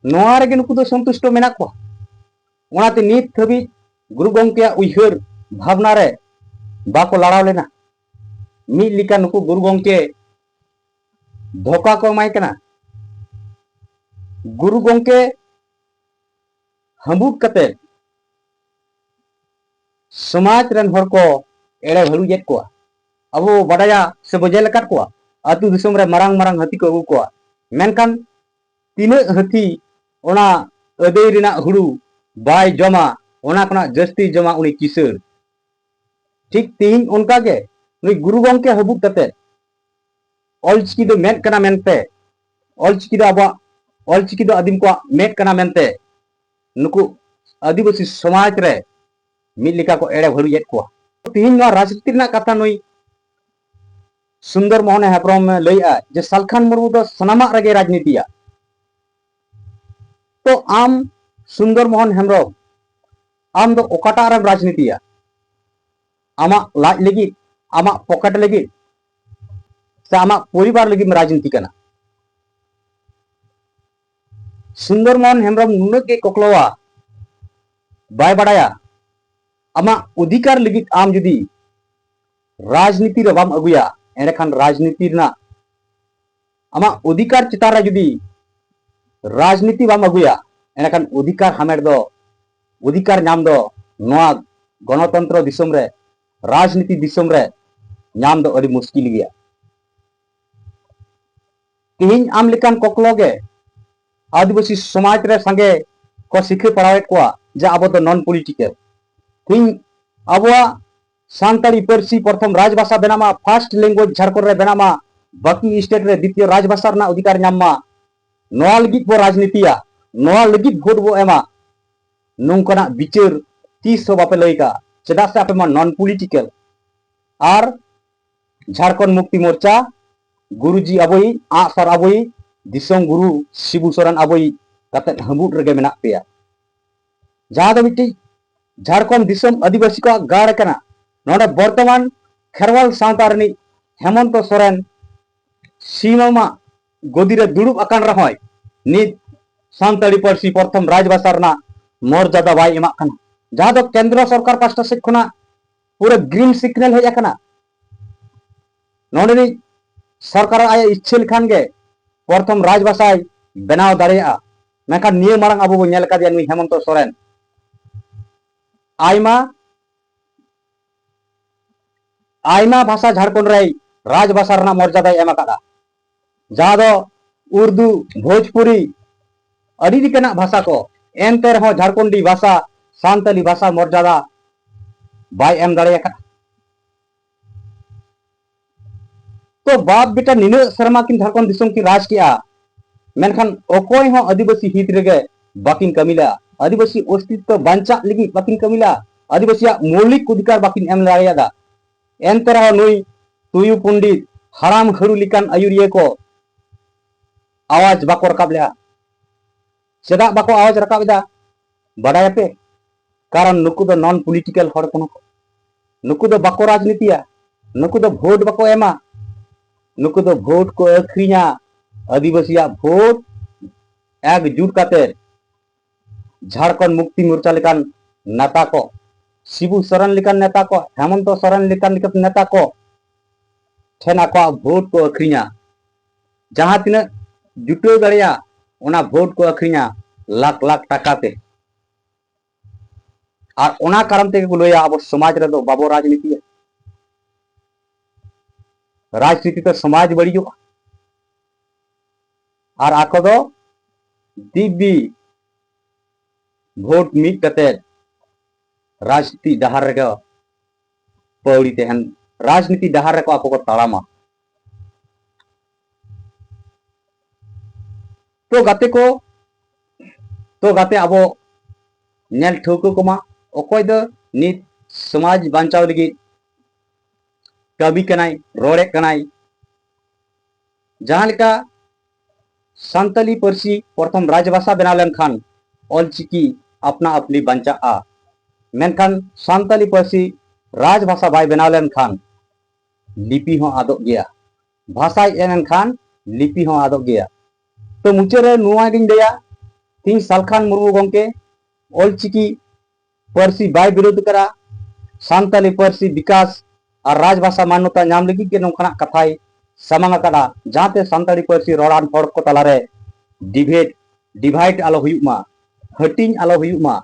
ᱱᱚᱣᱟ ᱨᱮᱜᱮ ᱱᱩᱠᱩ ᱫᱚ ᱥᱚᱱᱛᱩᱥᱴᱚ ᱢᱮᱱᱟᱜ ᱠᱚᱣᱟ᱾ ᱚᱱᱟᱛᱮ ᱱᱤᱛ ᱫᱷᱟᱹᱵᱤᱡ ᱜᱩᱨᱩ ᱜᱚᱢᱠᱮᱭᱟᱜ ᱩᱭᱦᱟᱹᱨ ᱵᱷᱟᱵᱽᱱᱟ ᱨᱮ ᱵᱟᱠᱚ ᱞᱟᱲᱟᱣ ᱞᱮᱱᱟ᱾ ᱢᱤᱫ ᱞᱮᱠᱟ ᱱᱩᱠᱩ ᱜᱩᱨᱩ ᱜᱚᱢᱠᱮ ᱫᱷᱳᱠᱟ ᱠᱚ ᱮᱢᱟᱭ ᱠᱟᱱᱟ᱾ ᱜᱩᱨᱩ ᱜᱚᱢᱠᱮ ᱦᱟᱹᱵᱩᱫ ᱠᱟᱛᱮ ᱥᱚᱢᱟᱡᱽ ᱨᱮᱱ ᱦᱚᱲ ᱠᱚ ᱮᱲᱮ ᱵᱷᱟᱹᱞᱩᱡᱮᱫ ᱠᱚᱣᱟ᱾ ᱟᱵᱚ ᱵᱟᱰᱟᱭᱟ ᱥᱮ ᱵᱚ ᱧᱮᱞ ᱟᱠᱟᱫ ᱠᱚᱣᱟ, ᱟᱹᱛᱩ ᱫᱤᱥᱚᱢ ᱨᱮ ᱢᱟᱨᱟᱝ ᱢᱟᱨᱟᱝ ᱦᱟᱹᱛᱤ ᱠᱚ ᱟᱹᱜᱩ ᱠᱚᱣᱟ, ᱢᱮᱱᱠᱷᱟᱱ ᱛᱤᱱᱟᱹᱜ ᱦᱟᱹᱛᱤ ᱚᱱᱟ ᱟᱹᱫᱟᱹᱭ ᱨᱮᱱᱟᱜ ᱦᱩᱲᱩ ᱵᱟᱭ ᱡᱚᱢᱟ, ᱚᱱᱟ ᱠᱷᱚᱱᱟᱜ ᱡᱟᱹᱥᱛᱤ ᱡᱚᱢᱟ ᱩᱱᱤ ᱠᱤᱥᱟᱹᱬ᱾ ᱴᱷᱤᱠ ᱛᱮᱦᱮᱧ ᱚᱱᱠᱟ ᱜᱮ ᱱᱩᱭ ᱜᱩᱨᱩ ᱜᱚᱢᱠᱮ ᱦᱟᱹᱵᱩᱫ ᱠᱟᱛᱮ ᱚᱞᱪᱤᱠᱤ ᱫᱚ ᱢᱮᱫ ᱠᱟᱱᱟ ᱢᱮᱱᱛᱮ, ᱚᱞᱪᱤᱠᱤ ᱫᱚ ᱟᱵᱚᱣᱟᱜ, ᱚᱞᱪᱤᱠᱤ ᱫᱚ ᱟᱹᱫᱤᱢ ᱠᱚᱣᱟᱜ ᱢᱮᱫ ᱠᱟᱱᱟ ᱢᱮᱱᱛᱮ ᱱᱩᱠᱩ ᱟᱹᱫᱤᱵᱟᱹᱥᱤ ᱥᱚᱢᱟᱡᱽ ᱨᱮ ᱢᱤᱫ ᱞᱮᱠᱟ ᱠᱚ ᱮᱲᱮ ᱵᱷᱟᱹᱲᱩᱡᱮᱫ ᱠᱚᱣᱟ᱾ ᱛᱮᱦᱮᱧ ᱱᱚᱣᱟ ᱨᱟᱡᱽᱱᱤᱛᱤ ᱨᱮᱱᱟᱜ ᱠᱟᱛᱷᱟ ᱱᱩᱭ ᱥᱩᱱᱫᱚᱨ ᱢᱳᱦᱚᱱ ᱦᱮᱢᱵᱨᱚᱢ ᱮ ᱞᱟᱹᱭᱮᱜᱼᱟ ᱡᱮ ᱥᱟᱞᱠᱷᱟᱱ ᱢᱩᱨᱢᱩ ᱫᱚ ᱥᱟᱱᱟᱢᱟᱜ ᱨᱮᱜᱮ ᱨᱟᱡᱽᱱᱤᱛᱤᱭᱟ᱾ ᱛᱚ ᱟᱢ ᱥᱩᱱᱫᱚᱨ ᱢᱳᱦᱚᱱ ᱦᱮᱢᱵᱨᱚᱢ, ᱟᱢ ᱫᱚ ᱚᱠᱟᱴᱟᱜ ᱨᱮᱢ ᱨᱟᱡᱽᱱᱤᱛᱤᱭᱟ? ᱟᱢᱟᱜ ᱞᱟᱡ ᱞᱟᱹᱜᱤᱫ, ᱟᱢᱟᱜ ᱯᱚᱠᱮᱴ ᱞᱟᱹᱜᱤᱫ, ᱥᱮ ᱟᱢᱟᱜ ᱯᱚᱨᱤᱵᱟᱨ ᱞᱟᱹᱜᱤᱫ ᱮᱢ ᱨᱟᱡᱽᱱᱤᱛᱤ ᱠᱟᱱᱟ? ᱥᱩᱱᱫᱚᱨ ᱢᱳᱦᱚᱱ ᱦᱮᱢᱵᱨᱚᱢ ᱱᱩᱱᱟᱹᱜ ᱜᱮ ᱠᱚᱠᱞᱚᱣᱟ, ᱵᱟᱭ ᱵᱟᱲᱟᱭᱟ᱾ ᱟᱢᱟᱜ ᱚᱫᱷᱤᱠᱟᱨ ᱞᱟᱹᱜᱤᱫ ᱟᱢ ᱡᱩᱫᱤ ᱨᱟᱡᱽᱱᱤᱛᱤ ᱨᱮ ᱵᱟᱢ ᱟᱹᱜᱩᱭᱟ, ᱮᱸᱰᱮᱠᱷᱟᱱ ᱨᱟᱡᱽᱱᱤᱛᱤ ᱨᱮᱱᱟᱜ, ᱟᱢᱟᱜ ᱚᱫᱷᱤᱠᱟᱨ ᱪᱮᱛᱟᱱ ᱨᱮ ᱡᱩᱫᱤ ᱨᱟᱡᱽᱱᱤᱛᱤ ᱵᱟᱢ ᱟᱹᱜᱩᱭᱟ, ᱮᱸᱰᱮᱠᱷᱟᱱ ᱚᱫᱷᱤᱠᱟᱨ ᱦᱟᱢᱮᱴ ᱫᱚ, ᱚᱫᱷᱤᱠᱟᱨ ᱧᱟᱢ ᱫᱚ ᱱᱚᱣᱟ ᱜᱚᱱᱚᱛᱚᱱᱛᱨᱚ ᱫᱤᱥᱚᱢ ᱨᱮ, ᱨᱟᱡᱽᱱᱤᱛᱤ ᱫᱤᱥᱚᱢ ᱨᱮ ᱧᱟᱢ ᱫᱚ ᱟᱹᱰᱤ ᱢᱩᱥᱠᱤᱞ ᱜᱮᱭᱟ᱾ ᱛᱮᱦᱮᱧ ᱟᱢ ᱞᱮᱠᱟᱱ ᱠᱚᱠᱞᱚ ᱜᱮ ᱟᱹᱫᱤᱵᱟᱹᱥᱤ ᱥᱚᱢᱟᱡᱽ ᱨᱮ ᱥᱟᱸᱜᱮ ᱠᱚ ᱥᱤᱠᱷᱟᱹ ᱯᱟᱲᱟᱣᱮᱫ ᱠᱚᱣᱟ ᱡᱮ ᱟᱵᱚ ᱫᱚ non political᱾ ᱛᱮᱦᱮᱧ ᱟᱵᱚᱣᱟᱜ ᱥᱟᱱᱛᱟᱲᱤ ᱯᱟᱹᱨᱥᱤ ᱯᱨᱚᱛᱷᱚᱢ ᱨᱟᱡᱽᱵᱷᱟᱥᱟ ᱵᱮᱱᱟᱜ ᱢᱟ, first language ᱡᱷᱟᱲᱠᱷᱚᱸᱰ ᱨᱮ ᱵᱮᱱᱟᱜ ᱢᱟ, ᱵᱟᱹᱠᱤ state ᱨᱮ ᱫᱤᱛᱤᱭᱚ ᱨᱟᱡᱽᱵᱷᱟᱥᱟ ᱨᱮᱱᱟᱜ ᱚᱫᱷᱤᱠᱟᱨ ᱧᱟᱢ ᱢᱟ, ᱱᱚᱣᱟ ᱞᱟᱹᱜᱤᱫ ᱵᱚ ᱨᱟᱡᱽᱱᱤᱛᱤᱭᱟ, ᱱᱚᱣᱟ ᱞᱟᱹᱜᱤᱫ vote ᱵᱚ ᱮᱢᱟ, ᱱᱚᱝᱠᱟᱱᱟᱜ ᱵᱤᱪᱟᱹᱨ ᱛᱤᱥ ᱦᱚᱸ ᱵᱟᱯᱮ ᱞᱟᱹᱭ ᱠᱟᱜᱼᱟ᱾ ᱪᱮᱫᱟᱜ ᱥᱮ ᱟᱯᱮ ᱢᱟ non political᱾ ᱟᱨ ᱡᱷᱟᱲᱠᱷᱚᱸᱰ ᱢᱩᱠᱛᱤ ᱢᱳᱨᱪᱟ, ᱜᱩᱨᱩᱡᱤ ᱟᱵᱚᱭᱤᱡ, ᱟᱸᱜ ᱥᱟᱨ ᱟᱵᱚᱭᱤᱡ, ᱫᱤᱥᱚᱢ ᱜᱩᱨᱩ ᱥᱤᱵᱩ ᱥᱚᱨᱮᱱ ᱟᱵᱚᱭᱤᱡ, ᱠᱟᱛᱮᱫ ᱦᱟᱹᱵᱩᱫ ᱨᱮᱜᱮ ᱢᱮᱱᱟᱜ ᱯᱮᱭᱟ, ᱡᱟᱦᱟᱸ ᱫᱚ ᱢᱤᱫᱴᱤᱡ ᱡᱷᱟᱲᱠᱷᱚᱸᱰ ᱫᱤᱥᱚᱢ ᱟᱹᱫᱤᱵᱟᱹᱥᱤ ᱠᱚᱣᱟᱜ ᱜᱟᱲ ᱠᱟᱱᱟ᱾ ᱱᱚᱰᱮ ᱵᱚᱨᱛᱚᱢᱟᱱ ᱠᱷᱮᱨᱣᱟᱞ ᱥᱟᱶᱛᱟ ᱨᱤᱱᱤᱡ ᱦᱮᱢᱚᱱᱛᱚ ᱥᱚᱨᱮᱱ ᱥᱤᱢᱟᱹᱢᱟ ᱜᱚᱫᱤ ᱨᱮ ᱫᱩᱲᱩᱵ ᱟᱠᱟᱱ ᱨᱮᱦᱚᱸᱭ ᱱᱤᱛ ᱥᱟᱱᱛᱟᱲᱤ ᱯᱟᱹᱨᱥᱤ ᱯᱨᱚᱛᱷᱚᱢ ᱨᱟᱡᱽᱵᱷᱟᱥᱟ ᱨᱮᱱᱟᱜ ᱢᱚᱨᱡᱟᱫᱟ ᱵᱟᱭ ᱮᱢᱟᱜ ᱠᱟᱱᱟ, ᱡᱟᱦᱟᱸ ᱫᱚ ᱠᱮᱱᱫᱨᱚ ᱥᱚᱨᱠᱟᱨ ᱯᱟᱥᱴᱟ ᱥᱮᱫ ᱠᱷᱚᱱᱟᱜ ᱯᱩᱨᱟᱹ green signal ᱦᱮᱡ ᱟᱠᱟᱱᱟ᱾ ᱱᱚᱰᱮᱱᱤᱡ ᱥᱚᱨᱠᱟᱨ ᱟᱭᱟᱜ ᱤᱪᱪᱷᱟᱹ ᱞᱮᱠᱷᱟᱱ ᱜᱮ ᱯᱨᱚᱛᱷᱚᱢ ᱨᱟᱡᱽᱵᱷᱟᱥᱟᱭ ᱵᱮᱱᱟᱣ ᱫᱟᱲᱮᱭᱟᱜᱼᱟ, ᱢᱮᱱᱠᱷᱟᱱ ᱱᱤᱭᱟᱹ ᱢᱟᱲᱟᱝ ᱟᱵᱚ ᱵᱚᱱ ᱧᱮᱞ ᱟᱠᱟᱫᱮᱭᱟ ᱱᱩᱭ ᱦᱮᱢᱚᱱᱛᱚ ᱥᱚᱨᱮᱱ ᱟᱭᱢᱟ ᱟᱭᱢᱟ ᱵᱷᱟᱥᱟ ᱡᱷᱟᱲᱠᱷᱚᱸᱰ ᱨᱮᱭ ᱨᱟᱡᱽᱵᱷᱟᱥᱟ ᱨᱮᱱᱟᱜ ᱢᱚᱨᱡᱟᱫᱟᱭ ᱮᱢ ᱟᱠᱟᱫᱟ, ᱡᱟᱦᱟᱸ ᱫᱚ ᱩᱨᱫᱩ, ᱵᱷᱳᱡᱽᱯᱩᱨᱤ, ᱟᱹᱰᱤ ᱞᱮᱠᱟᱱᱟᱜ ᱵᱷᱟᱥᱟ ᱠᱚ᱾ ᱮᱱᱛᱮ ᱨᱮᱦᱚᱸ ᱡᱷᱟᱲᱠᱷᱚᱸᱰᱤ ᱵᱷᱟᱥᱟ, ᱥᱟᱱᱛᱟᱞᱤ ᱵᱷᱟᱥᱟ ᱢᱚᱨᱡᱟᱫᱟ ᱵᱟᱭ ᱮᱢ ᱫᱟᱲᱮ ᱟᱠᱟᱫᱟ᱾ ᱛᱚ ᱵᱟᱯ ᱵᱮᱴᱟ ᱱᱤᱱᱟᱹᱜ ᱥᱮᱨᱢᱟ ᱠᱤᱱ ᱡᱷᱟᱲᱠᱷᱚᱸᱰ ᱫᱤᱥᱚᱢ ᱠᱤᱱ ᱨᱟᱡᱽ ᱠᱮᱜᱼᱟ, ᱢᱮᱱᱠᱷᱟᱱ ᱚᱠᱚᱭ ᱦᱚᱸ ᱟᱹᱫᱤᱵᱟᱹᱥᱤ ᱦᱤᱛ ᱨᱮᱜᱮ ᱵᱟᱹᱠᱤᱱ ᱠᱟᱹᱢᱤ ᱞᱮᱜᱼᱟ, ᱟᱹᱫᱤᱵᱟᱹᱥᱤ ᱚᱥᱛᱤᱛᱛᱚ ᱵᱟᱧᱪᱟᱜ ᱞᱟᱹᱜᱤᱫ ᱵᱟᱹᱠᱤᱱ ᱠᱟᱹᱢᱤ ᱞᱮᱜᱼᱟ, ᱟᱹᱫᱤᱵᱟᱹᱥᱤᱭᱟᱜ ᱢᱳᱣᱞᱤᱠ ᱚᱫᱷᱤᱠᱟᱨ ᱵᱟᱹᱠᱤᱱ ᱮᱢ ᱫᱟᱲᱮᱭᱟᱫᱟ᱾ ᱮᱱᱛᱮ ᱨᱮᱦᱚᱸ ᱱᱩᱭ ᱛᱩᱭᱩ ᱯᱚᱱᱰᱤᱛ ᱦᱟᱲᱟᱢ ᱦᱟᱹᱲᱩ ᱞᱮᱠᱟᱱ ᱟᱹᱭᱩᱨᱤᱭᱟᱹ ᱠᱚ ᱟᱣᱟᱡᱽ ᱵᱟᱠᱚ ᱨᱟᱠᱟᱵ ᱞᱮᱜᱼᱟ᱾ ᱪᱮᱫᱟᱜ ᱵᱟᱠᱚ ᱟᱣᱟᱡᱽ ᱨᱟᱠᱟᱵ ᱮᱫᱟ ᱵᱟᱰᱟᱭᱟᱯᱮ? ᱠᱟᱨᱚᱱ ᱱᱩᱠᱩ ᱫᱚ non political ᱦᱚᱲ ᱠᱟᱱᱟ ᱠᱚ᱾ ᱱᱩᱠᱩ ᱫᱚ ᱵᱟᱠᱚ ᱨᱟᱡᱽᱱᱤᱛᱤᱭᱟ, ᱱᱩᱠᱩ ᱫᱚ ᱵᱷᱳᱴ ᱵᱟᱠᱚ ᱮᱢᱟ, ᱱᱩᱠᱩ ᱫᱚ ᱵᱷᱳᱴ ᱠᱚ ᱟᱹᱠᱷᱨᱤᱧᱟ᱾ ᱟᱹᱫᱤᱵᱟᱹᱥᱤᱭᱟᱜ ᱵᱷᱳᱴ ᱮᱠᱡᱩᱴ ᱠᱟᱛᱮ ᱡᱷᱟᱲᱠᱷᱚᱸᱰ ᱢᱩᱠᱛᱤ ᱢᱳᱨᱪᱟ ᱞᱮᱠᱟᱱ ᱱᱮᱛᱟ ᱠᱚ, ᱥᱤᱵᱩ ᱥᱚᱨᱮᱱ ᱞᱮᱠᱟᱱ ᱱᱮᱛᱟ ᱠᱚ, ᱦᱮᱢᱚᱱᱛᱚ ᱥᱚᱨᱮᱱ ᱞᱮᱠᱟᱱ ᱱᱮᱛᱟ ᱠᱚ ᱴᱷᱮᱱ ᱟᱠᱚᱣᱟᱜ ᱵᱷᱳᱴ ᱠᱚ ᱟᱹᱠᱷᱨᱤᱧᱟ᱾ ᱡᱟᱦᱟᱸ ᱛᱤᱱᱟᱹᱜ ᱡᱩᱴᱟᱹᱣ ᱫᱟᱲᱮᱭᱟᱜ, ᱚᱱᱟ ᱵᱷᱳᱴ ᱠᱚ ᱟᱹᱠᱷᱨᱤᱧᱟ ᱞᱟᱠᱷ ᱞᱟᱠᱷ ᱴᱟᱠᱟ ᱛᱮ᱾ ᱟᱨ ᱚᱱᱟ ᱠᱟᱨᱚᱱ ᱛᱮᱜᱮ ᱠᱚ ᱞᱟᱹᱭᱟ ᱟᱵᱚ ᱥᱚᱢᱟᱡᱽ ᱨᱮᱫᱚ ᱵᱟᱵᱚ ᱨᱟᱡᱽᱱᱤᱛᱤᱭᱟ, ᱨᱟᱡᱽᱱᱤᱛᱤ ᱛᱮ ᱥᱚᱢᱟᱡᱽ ᱵᱟᱹᱲᱤᱡᱚᱜᱼᱟ᱾ ᱟᱨ ᱟᱠᱚ ᱫᱚ ᱫᱤᱵᱽᱵᱤ ᱵᱷᱳᱴ ᱢᱤᱫ ᱠᱟᱛᱮ ᱨᱟᱡᱽᱱᱤᱛᱤ ᱰᱟᱦᱟᱨ ᱨᱮᱜᱮ ᱯᱟᱹᱣᱲᱤ ᱛᱟᱦᱮᱱ, ᱨᱟᱡᱽᱱᱤᱛᱤ ᱰᱟᱦᱟᱨ ᱨᱮᱠᱚ ᱟᱠᱚ ᱠᱚ ᱛᱟᱲᱟᱢᱟ᱾ ᱛᱚ ᱜᱟᱛᱮ ᱠᱚ, ᱛᱚ ᱜᱟᱛᱮ ᱟᱵᱚ ᱧᱮᱞ ᱴᱷᱟᱹᱣᱠᱟᱹ ᱠᱚᱢᱟ, ᱚᱠᱚᱭ ᱫᱚ ᱱᱤᱛ ᱥᱚᱢᱟᱡᱽ ᱵᱟᱧᱪᱟᱣ ᱞᱟᱹᱜᱤᱫ ᱠᱟᱹᱢᱤ ᱠᱟᱱᱟᱭ, ᱨᱚᱲᱮᱫ ᱠᱟᱱᱟᱭ, ᱡᱟᱦᱟᱸ ᱞᱮᱠᱟ ᱥᱟᱱᱛᱟᱞᱤ ᱯᱟᱹᱨᱥᱤ ᱯᱨᱚᱛᱷᱚᱢ ᱨᱟᱡᱽᱵᱷᱟᱥᱟ ᱵᱮᱱᱟᱣ ᱞᱮᱱᱠᱷᱟᱱ ᱚᱞᱪᱤᱠᱤ ᱟᱯᱱᱟ ᱟᱯᱱᱤ ᱵᱟᱧᱪᱟᱜᱼᱟ᱾ ᱢᱮᱱᱠᱷᱟᱱ ᱥᱟᱱᱛᱟᱞᱤ ᱯᱟᱹᱨᱥᱤ ᱨᱟᱡᱽᱵᱷᱟᱥᱟ ᱵᱟᱭ ᱵᱮᱱᱟᱣ ᱞᱮᱱᱠᱷᱟᱱ ᱞᱤᱯᱤ ᱦᱚᱸ ᱟᱫᱚᱜ ᱜᱮᱭᱟ᱾ ᱵᱷᱟᱥᱟᱭ ᱮᱢ ᱮᱱᱠᱷᱟᱱ ᱞᱤᱯᱤ ᱦᱚᱸ ᱟᱫᱚᱜ ᱜᱮᱭᱟ᱾ ᱛᱚ ᱢᱩᱪᱟᱹᱫ ᱨᱮ ᱱᱚᱣᱟ ᱜᱤᱧ ᱞᱟᱹᱭᱟ, ᱛᱤᱦᱤᱧ ᱥᱟᱞᱠᱷᱟᱱ ᱢᱩᱨᱢᱩ ᱜᱚᱢᱠᱮ ᱚᱞᱪᱤᱠᱤ ᱯᱟᱹᱨᱥᱤ ᱵᱟᱭ ᱵᱤᱨᱳᱫ ᱠᱟᱫᱟ, ᱥᱟᱱᱛᱟᱞᱤ ᱯᱟᱹᱨᱥᱤ ᱵᱤᱠᱟᱥ ᱟᱨ ᱨᱟᱡᱽᱵᱷᱟᱥᱟ ᱢᱟᱱᱱᱚᱛᱟ ᱧᱟᱢ ᱞᱟᱹᱜᱤᱫ ᱜᱮ ᱱᱚᱝᱠᱟᱱᱟᱜ ᱠᱟᱛᱷᱟᱭ ᱥᱟᱢᱟᱝ ᱟᱠᱟᱫᱟ, ᱡᱟᱦᱟᱸᱛᱮ ᱥᱟᱱᱛᱟᱲᱤ ᱯᱟᱹᱨᱥᱤ ᱨᱚᱲᱟᱱ ᱦᱚᱲ ᱠᱚ ᱛᱟᱞᱟᱨᱮ ᱰᱤᱵᱷᱮᱴ ᱰᱤᱵᱷᱟᱭᱤᱰ ᱟᱞᱚ ᱦᱩᱭᱩᱜ ᱢᱟ, ᱦᱟᱹᱴᱤᱧ ᱟᱞᱚ ᱦᱩᱭᱩᱜ ᱢᱟ᱾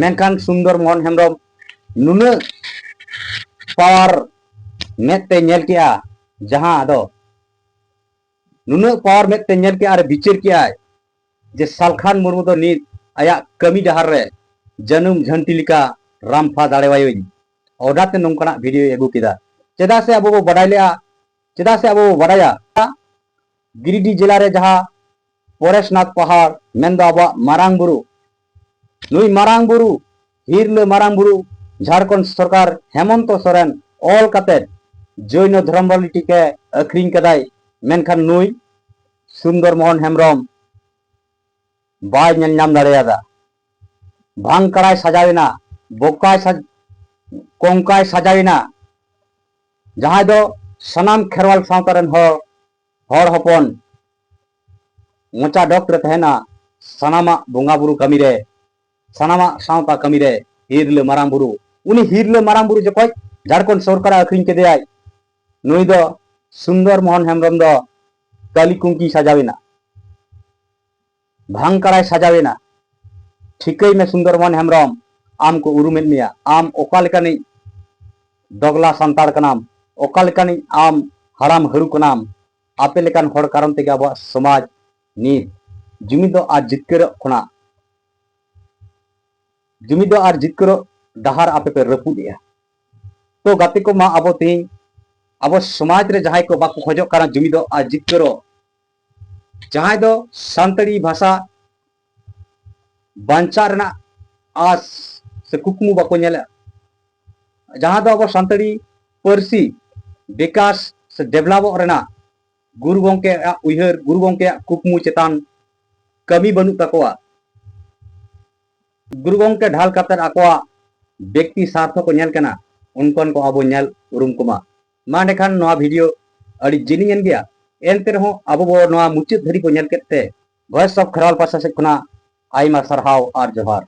ᱢᱮᱱᱠᱷᱟᱱ ᱥᱩᱱᱫᱚᱨ ᱢᱳᱦᱚᱱ ᱦᱮᱢᱵᱨᱚᱢ ᱱᱩᱱᱟᱹᱜ ᱯᱟᱣᱟᱨ ᱢᱮᱫ ᱛᱮ ᱧᱮᱞ ᱠᱮᱜᱼᱟ, ᱡᱟᱦᱟᱸ ᱟᱫᱚ ᱱᱩᱱᱟᱹᱜ ᱯᱟᱣᱟᱨ ᱢᱮᱫ ᱛᱮ ᱧᱮᱞ ᱠᱮᱜᱼᱟ ᱟᱨ ᱵᱤᱪᱟᱹᱨ ᱠᱮᱜᱼᱟᱭ ᱡᱮ ᱥᱟᱞᱠᱷᱟᱱ ᱢᱩᱨᱢᱩ ᱫᱚ ᱱᱤᱛ ᱟᱭᱟᱜ ᱠᱟᱹᱢᱤ ᱰᱟᱦᱟᱨ ᱨᱮ ᱡᱟᱹᱱᱩᱢ ᱡᱷᱟᱹᱱᱴᱤ ᱞᱮᱠᱟ ᱨᱟᱢᱯᱷᱟ ᱫᱟᱲᱮᱣᱟᱭᱟᱹᱧ᱾ ᱚᱱᱟᱛᱮ ᱱᱚᱝᱠᱟᱱᱟᱜ ᱵᱷᱤᱰᱤᱭᱳᱭ ᱟᱹᱜᱩ ᱠᱮᱫᱟ᱾ ᱪᱮᱫᱟᱜ ᱥᱮ ᱟᱵᱚ ᱵᱚ ᱵᱟᱰᱟᱭ ᱞᱮᱜᱼᱟ, ᱪᱮᱫᱟᱜ ᱥᱮ ᱟᱵᱚ ᱵᱚ ᱵᱟᱰᱟᱭᱟ, ᱜᱤᱨᱤᱰᱤ ᱡᱮᱞᱟ ᱨᱮ ᱡᱟᱦᱟᱸ ᱯᱚᱨᱮᱥᱱᱟᱛᱷ ᱯᱟᱦᱟᱲ ᱢᱮᱱᱫᱚ ᱟᱵᱚᱣᱟᱜ ᱢᱟᱨᱟᱝ ᱵᱩᱨᱩ, ᱱᱩᱭ ᱢᱟᱨᱟᱝ ᱵᱩᱨᱩ, ᱦᱤᱨᱞᱟᱹ ᱢᱟᱨᱟᱝ ᱵᱩᱨᱩ ᱡᱷᱟᱲᱠᱷᱚᱸᱰ ᱥᱚᱨᱠᱟᱨ ᱦᱮᱢᱚᱱᱛᱚ ᱥᱚᱨᱮᱱ ᱚᱞ ᱠᱟᱛᱮ ᱡᱚᱭᱱᱚ ᱫᱷᱚᱨᱚᱢᱵᱟᱞᱤ ᱴᱤᱠᱮ ᱟᱹᱠᱷᱨᱤᱧ ᱠᱟᱫᱟᱭ, ᱢᱮᱱᱠᱷᱟᱱ ᱱᱩᱭ ᱥᱩᱱᱫᱚᱨ ᱢᱳᱦᱚᱱ ᱦᱮᱢᱵᱨᱚᱢ ᱵᱟᱭ ᱧᱮᱞ ᱧᱟᱢ ᱫᱟᱲᱮᱭᱟᱫᱟ᱾ ᱵᱷᱟᱝ ᱠᱟᱲᱟᱭ ᱥᱟᱡᱟᱣ ᱮᱱᱟ, ᱵᱚᱠᱟᱭ ᱥᱟᱡ-, ᱠᱚᱝᱠᱟᱭ ᱥᱟᱡᱟᱣ ᱮᱱᱟ, ᱡᱟᱦᱟᱸᱭ ᱫᱚ ᱥᱟᱱᱟᱢ ᱠᱷᱮᱨᱣᱟᱞ ᱥᱟᱶᱛᱟ ᱨᱮᱱ ᱦᱚᱲ, ᱦᱚᱲ ᱦᱚᱯᱚᱱ ᱢᱚᱪᱟ ᱰᱚᱠ ᱨᱮ ᱛᱟᱦᱮᱱᱟ, ᱥᱟᱱᱟᱢᱟᱜ ᱵᱚᱸᱜᱟ ᱵᱩᱨᱩ ᱠᱟᱹᱢᱤ ᱨᱮ, ᱥᱟᱱᱟᱢᱟᱜ ᱥᱟᱶᱛᱟ ᱠᱟᱹᱢᱤ ᱨᱮ ᱦᱤᱨᱞᱟᱹ ᱢᱟᱨᱟᱝ ᱵᱩᱨᱩ, ᱩᱱᱤ ᱦᱤᱨᱞᱟᱹ ᱢᱟᱨᱟᱝ ᱵᱩᱨᱩ ᱡᱚᱠᱷᱚᱡ ᱡᱷᱟᱲᱠᱷᱚᱸᱰ ᱥᱚᱨᱠᱟᱨᱮ ᱟᱹᱠᱷᱨᱤᱧ ᱠᱮᱫᱮᱭᱟᱭ, ᱱᱩᱭ ᱫᱚ ᱥᱩᱱᱫᱚᱨ ᱢᱳᱦᱚᱱ ᱦᱮᱢᱵᱨᱚᱢ ᱫᱚ ᱠᱟᱹᱞᱤ ᱠᱩᱝᱠᱤ ᱥᱟᱡᱟᱣ ᱮᱱᱟ, ᱵᱷᱟᱝ ᱠᱟᱲᱟᱭ ᱥᱟᱡᱟᱣ ᱮᱱᱟ᱾ ᱴᱷᱤᱠᱟᱹᱭ ᱢᱮ ᱥᱩᱱᱫᱚᱨ ᱢᱳᱦᱚᱱ ᱦᱮᱢᱵᱨᱚᱢ, ᱟᱢ ᱠᱚ ᱩᱨᱩᱢᱮᱫ ᱢᱮᱭᱟ, ᱟᱢ ᱚᱠᱟ ᱞᱮᱠᱟᱱᱤᱡ ᱫᱚᱜᱽᱞᱟ ᱥᱟᱱᱛᱟᱲ ᱠᱟᱱᱟᱢ, ᱚᱠᱟ ᱞᱮᱠᱟᱱᱤᱡ ᱟᱢ ᱦᱟᱲᱟᱢ ᱦᱟᱹᱲᱩ ᱠᱟᱱᱟᱢ᱾ ᱟᱯᱮ ᱞᱮᱠᱟᱱ ᱦᱚᱲ ᱠᱟᱨᱚᱱ ᱛᱮᱜᱮ ᱟᱵᱚᱣᱟᱜ ᱥᱚᱢᱟᱡᱽ ᱱᱤᱛ ᱡᱩᱢᱤᱫᱚᱜ ᱟᱨ ᱡᱤᱛᱠᱟᱹᱨᱚᱜ ᱠᱷᱚᱱᱟᱜ, ᱡᱩᱢᱤᱫᱚᱜ ᱟᱨ ᱡᱤᱛᱠᱟᱹᱨᱚᱜ ᱰᱟᱦᱟᱨ ᱟᱯᱮ ᱯᱮ ᱨᱟᱹᱯᱩᱫ ᱮᱜᱼᱟ᱾ ᱛᱚ ᱜᱟᱛᱮ ᱠᱚ, ᱢᱟ ᱟᱵᱚ ᱛᱮᱦᱮᱧ ᱟᱵᱚ ᱥᱚᱢᱟᱡᱽ ᱨᱮ ᱡᱟᱦᱟᱸᱭ ᱠᱚ ᱵᱟᱠᱚ ᱠᱷᱚᱡᱚᱜ ᱠᱟᱱᱟ ᱡᱩᱢᱤᱫᱚᱜ ᱟᱨ ᱡᱤᱛᱠᱟᱹᱨᱚᱜ, ᱡᱟᱦᱟᱸᱭ ᱫᱚ ᱥᱟᱱᱛᱟᱲᱤ ᱵᱷᱟᱥᱟ ᱵᱟᱧᱪᱟᱜ ᱨᱮᱱᱟᱜ ᱟᱥ ᱥᱮ ᱠᱩᱠᱢᱩ ᱵᱟᱠᱚ ᱧᱮᱞᱟ, ᱡᱟᱦᱟᱸ ᱫᱚ ᱟᱵᱚ ᱥᱟᱱᱛᱟᱲᱤ ᱯᱟᱹᱨᱥᱤ ᱵᱤᱠᱟᱥ ᱥᱮ ᱰᱮᱵᱷᱞᱚᱯᱚᱜ ᱨᱮᱱᱟᱜ ᱜᱩᱨᱩ ᱜᱚᱢᱠᱮᱭᱟᱜ ᱩᱭᱦᱟᱹᱨ, ᱜᱩᱨᱩ ᱜᱚᱢᱠᱮᱭᱟᱜ ᱠᱩᱠᱢᱩ ᱪᱮᱛᱟᱱ ᱠᱟᱹᱢᱤ ᱵᱟᱹᱱᱩᱜ ᱛᱟᱠᱚᱣᱟ᱾ ᱜᱩᱨᱩ ᱜᱚᱢᱠᱮ ᱰᱷᱟᱞ ᱠᱟᱛᱮ ᱟᱠᱚᱣᱟᱜ ᱵᱮᱠᱛᱤ ᱥᱟᱨᱛᱷᱚ ᱠᱚ ᱧᱮᱞ ᱠᱟᱱᱟ, ᱚᱱᱠᱟᱱ ᱠᱚ ᱟᱵᱚ ᱧᱮᱞ ᱩᱨᱩᱢ ᱠᱚᱢᱟ᱾ ᱢᱟ ᱮᱸᱰᱮᱠᱷᱟᱱ ᱱᱚᱣᱟ ᱵᱷᱤᱰᱤᱭᱳ ᱟᱹᱰᱤ ᱡᱤᱞᱤᱧ ᱮᱱ ᱜᱮᱭᱟ, ᱮᱱᱛᱮ ᱨᱮᱦᱚᱸ ᱟᱵᱚ ᱵᱚ ᱱᱚᱣᱟ ᱢᱩᱪᱟᱹᱫ ᱫᱷᱟᱹᱨᱤᱡ ᱵᱚ ᱧᱮᱞ ᱠᱮᱫ ᱛᱮ Voice of ᱠᱷᱮᱨᱣᱟᱞ ᱯᱟᱥᱟ ᱥᱮᱫ ᱠᱷᱚᱱᱟᱜ ᱟᱭᱢᱟ ᱥᱟᱨᱦᱟᱣ ᱟᱨ ᱡᱚᱦᱟᱨ᱾